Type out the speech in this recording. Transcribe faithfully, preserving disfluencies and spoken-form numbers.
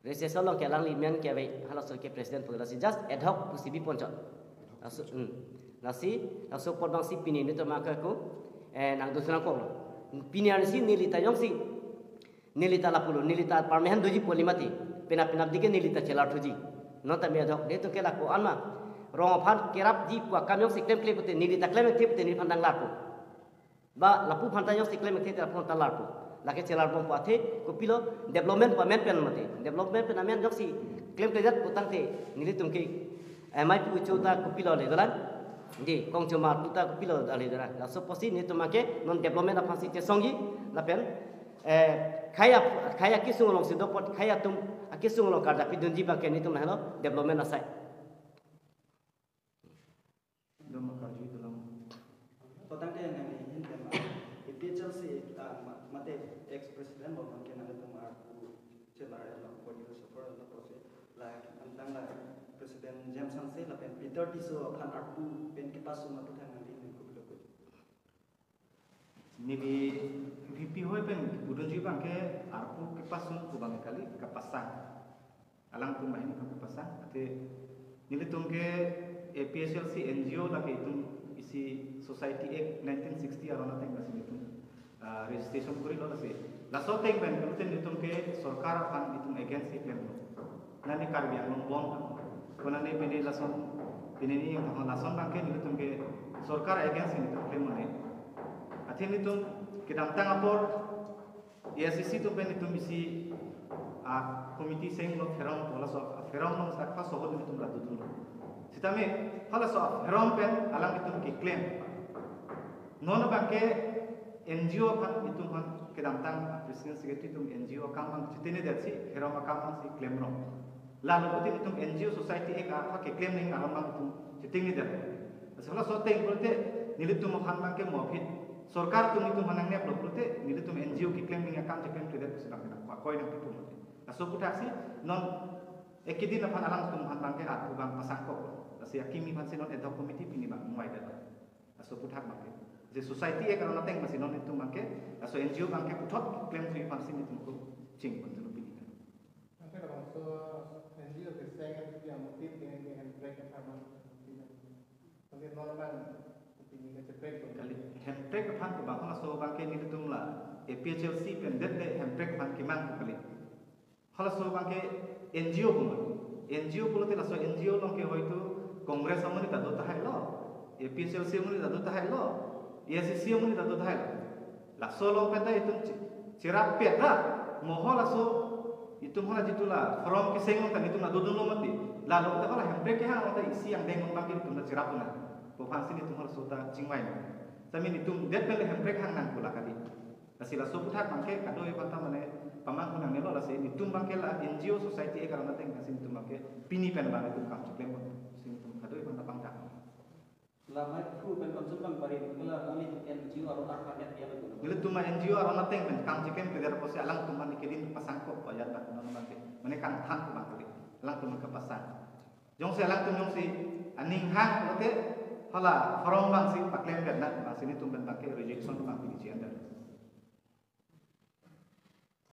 Registration along ke alangli men ke ave, halaso ke president pu lasi just ad hoc pusi biponchot. Laso, hmm. Lasi, laso apot abangsi pini nelitum ako, eh, nangdun nangkoklo. Pini arnisi neli ta jongsi, neli ta lapulo, neli ta permanent doji pu kali mati. Penap penapdik ke neli ta chelar thuji. Non tame ad hoc, nelitum ke la ko-an ma. Rong aphan kerapji pu akam jongsi klemkle pute, neli ta klemkle pute neliphan dang larpo. Ba lapu aphan ta jongsi klemkle te lapu aphan ta larpo. Lake chelar bompo athe, kopilo development pu amen pen mati. Development pen amen jongsi klemkledet pu tangte, nelitum ke M I P uchu ta kopilo le dolang. Di, kong choma tu ta kopilo le dolang. Laso apotsi nelitum ke non development aphansi chesongji, lapen, eh, khei a, khei akesung alongsi do apot, khei atum akesung along karjapidunji abangke nelitum lahelo development asai. Doma karju itu lang. To tangte nangli ahin tema, A P H L C, ah, ma-, mate ex president bom abangke nangtum arpu chelar lo, coordinator support lo pusi, la, antang la President James Hanse lapen Peter Tisso aphan arpu pen kepasung aputhak nangli nangkok lo ko. Neli V P hoi pen pudunji abangke arpu kepasung pu abang kali, kepasang. Alangtum banghini aphan kepasang. Athe nelitum ke A P H L C N G O lake itum isi Society Act nineteen sixty aron ateng lasi nelitum, ah, registration korilo lasi. Laso ateng pen nelitum, nelitum ke sorkar aphan itum against si klemlo. Nani Karbi Anglong bond. Konane pini lason, pini ni yang lason abangke nelitum ke sorkar against nelitum klem mane. Athe nelitum kedamtang apor A I C C atum pen itum isi, ah, committee senglo pherong, halaso pherong along sak paso hol itum la dodunlo. Sitame halaso pherong pen alanglitum keklem. Non abangke N G O aphan itum aphan kedamtang president secretary atum N G O akam abang chitene detsi pherong akam abangsi klemrong. Lalu pute itum N G O Society Act aphan keklem nangji alam abang itum chitene det. Lasi halaso ateng pulote nelitum aphan abangke mo aphi, sorkar atum itum aphan nangneplo pulote nelitum N G O keklem nangji akam cheklemkledet pusi abang kena akoi nangpipo pulote. Laso aputhaksi non ekedin aphan alangtum aphan abangke arpu abang pasangkok. Lasi akimi aphansi non ad hoc committee pini abang mungvaidet. Laso aputhak abangke. Je Society Act aron ateng lasi non itum abangke, laso N G O abangke puthot klemthuji aphansi nelitum ko chingpon tulu pini. Angke labangso N G O ke seng yang motif dengan yang break aphan. Angke non abang pini ke break. Kali hemprek aphan pu abang halaso abangke nelitum la A P H L C pen det le hemprek aphan kemang pu kali. Halaso abangke N G O pu ma. N G O pulote laso N G O along ke hoitu Congress amonit ta do tahai lo, A P H L C amonit ta do tahai lo, A I C C amonit ta do tahai lo. Laso along pen ta itum che-, cherap pet ra, mo halaso itum hala jitu la forum keseng along ta nelitum la dodunlo mati. Lalu ta hala hemprek kehang along ta isi angdeng abangke itum la cherap na. Pu aphansi nelitum halaso ta chingvai na. Sami nelitum det pen le hemprek hang nang pu la kali. Lasi laso aputhak abangke kadokave aphanta mane pamanghu nangnelo, lasi nelitum abangke la N G O Society Act aron ateng lasi nelitum abangke pini pen abang nelitum kam cheklem, lasi nelitum kadokave aphanta pangthak. La mai phu pen konsum bang pari, la neli N G O aron aphan ya ya lo. Nelitum a N G O aron ateng pen kam cheklemkledet pusi alangtum mane kedin pasangkok pajat dak non abangke. Mane kangthan abang kali. Alangtum kepasang. Jongsi alangtum jongsi aning hang pulote hala forum abangsi paklem vet na, abangsi nelitum pen abangke rejection abang pini chian dan.